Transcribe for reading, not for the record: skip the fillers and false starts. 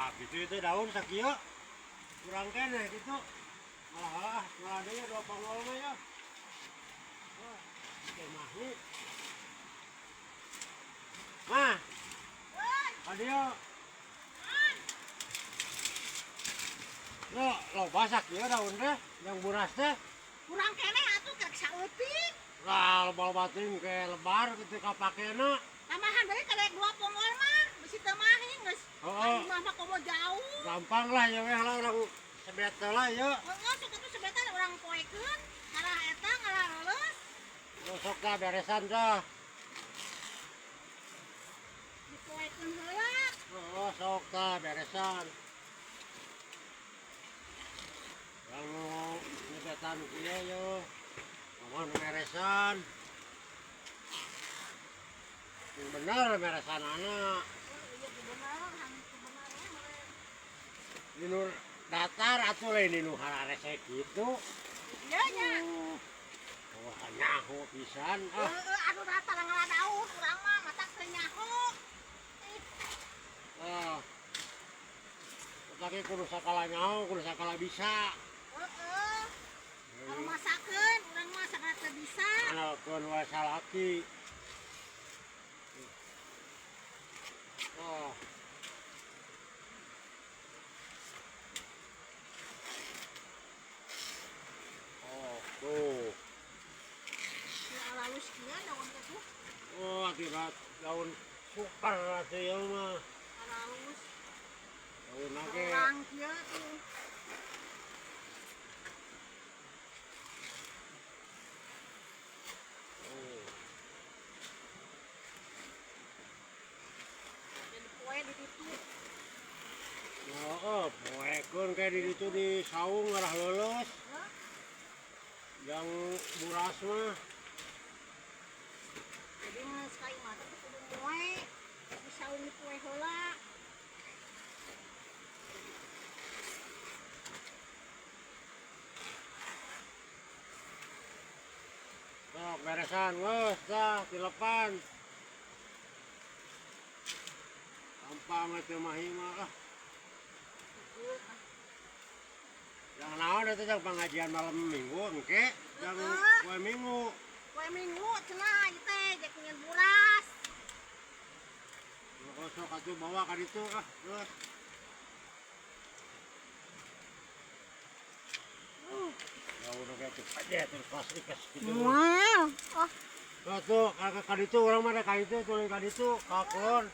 Nah, gitu itu daun sakieu. Kurang keneh gitu. Malah malah deui dua pangol mah ya. Wah, teh mahi. Mah. Adio. Lo, loba sakieu daun teh, yang buras teh. Kurang keneh atuh kerek saeutik. Lah, loba-loba teuing ke lebar kitu kapakena. Tambahan deui karek dua pongol mah, bisi teu mahi geus. Heeh. Imah mah komo jauh. Gampang lah ya weh lah urang sebet teh lah ya. Heeh, sok atuh sebetan urang poekeun, ngarah eta ngarah leuleus. Sok tah beresan tah. Dipoekeun heula. Oh, sok tah beresan. Urang nu nyebetan kieu yo. Mama nu beresan. Yang bener beresan anak. Oh, iya bener, hantu bener we meureun. Dinu datar atuh lain dinu hararese kitu. Iya nya. Oh, nyaho pisan ah. Heeh, anu rata ngala daun urang mah matak teu nyaho. Ah. Tapi kudu sakala nyaho, kudu sakala bisa. Heeh. Kalau masakeun urang mah sakala teu bisa. Analkeun wae salaki. Oh. Oh, tuh. Alus kieu daun teh tuh. Oh, tidak daun super atuh ieu mah. Alus. Daun ge. Urang kieu tuh. Oh. Jadi poe di ditu. Oh, poekeun kayak di ditu di saung ngarah leuleus. Hah? Yang buras mah. Jadi geus ka imah teh kudu moe. Di saung di poe heula. Sok beresan geus tah tilepan. Gampang atuh mah ieu mah ah. Yang naon eta jang pengajian malam minggu engke, jang poe minggu. Poe minggu cenah ieu teh jek nyeun buras. Oh, sok atuh bawa ka ditu ah, geus. Ya udah kayak tuh aja terus pas ikas gitu. Moal. Oh, Tuh, tuh ka ditu urang mah ka ditu tuluy ka ditu ka kulon.